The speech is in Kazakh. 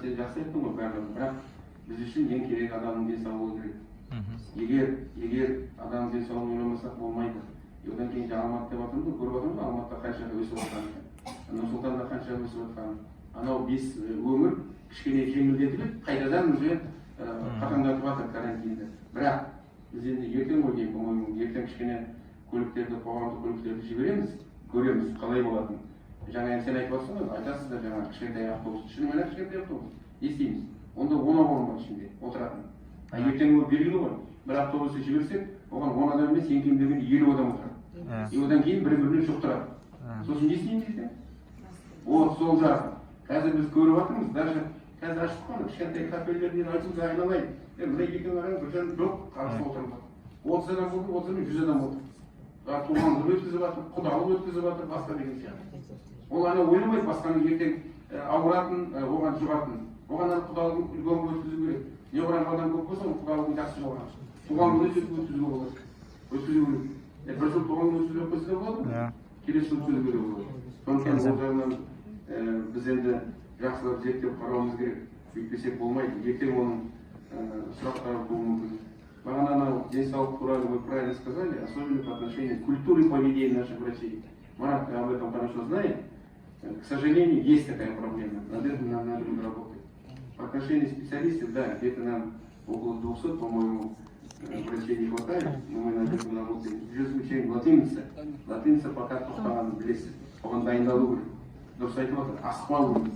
Сен жақсы айттың ғой барлығын, бірақ біз үшін ең керек адамның денсаулығы керек. Егер адамның денсаулығын ойламасақ, болмайды. И одан кейін жаңа Алматы деп жатырмыз ғой, көріп жатырмыз ғой Алматыда қанша өсіп жатқанын, Нұр Сұлтанда қанша өсіп жатқанын. Анау бес өңір кішкене жеңілдетіп еді, қайтадан уже қатаңдатып жатыр карантинді. Бірақ біз енді ертең ғой деймін, по-моему, ертең кішкене көліктерді, қоғамдық көліктерді жібереміз, көреміз қалай болатынын. Жаңа енді сен айтып жатрсың ғой, айтасыздар, жаңағы кішкентай автобус, шынымен ақ кішкентай автобус, не істейміз онда? 10 орын бар ішінде отыратын. А ертең ол белгілі ғой, бір автобусты жіберсек, оған 10 адам емес, ең кем дегенде 50 адам отырады. И одан кейін бір бірінен жұқтырады. Сосын не істейміз ертең? Вот сол жағы қазір біз көріп жатырмыз. Даже қазір аштық қой ана кішкентай кафелерден, айтыңыз, айналайын, е, мына екеуін қараңыз, бір жан жоқ, қарсы отырып, 30 адам болды, 30 адам, 100 адам отыр. Туған күн өткізіп жатыр, құдалық өткізіп жатыр, басқа деген сияқты. Ол ана ойламайды басқаның ертең ауыратын, оған жұғатын. Оған ана құдалығын үлкен қылып өткізу керек. Не құрамға адам көп болса, оның құдалығын жақсы болған, туған күнін сөйтіп өткізуге болады, өткізу керек. Бір жыл туған күн өткізбей ақ қойса да болады ғой. Келесі жылы өткізуге де болады. Сондықтан ол жағынан біз енді жақсылап зерттеп қарауымыз керек, өйтпесек болмайды. Ертең оның сұрақтары болуы мүмкін. Бағана анау денсаулық туралы вы правильно сказали, особенно по отношению к культуре поведения наших врачей. Марат об этом хорошо знает. К сожалению, есть такая проблема, над этим нам надо будет работать. По отношению специалистов, да, где-то нам около 200, по-моему, врачей не хватает, но мы над этим работаем. Жүз латиница, латиница пока тоқтағанын білесіз, оған дайындалу керек. Дұрыс айтып отыр, асықпау керек.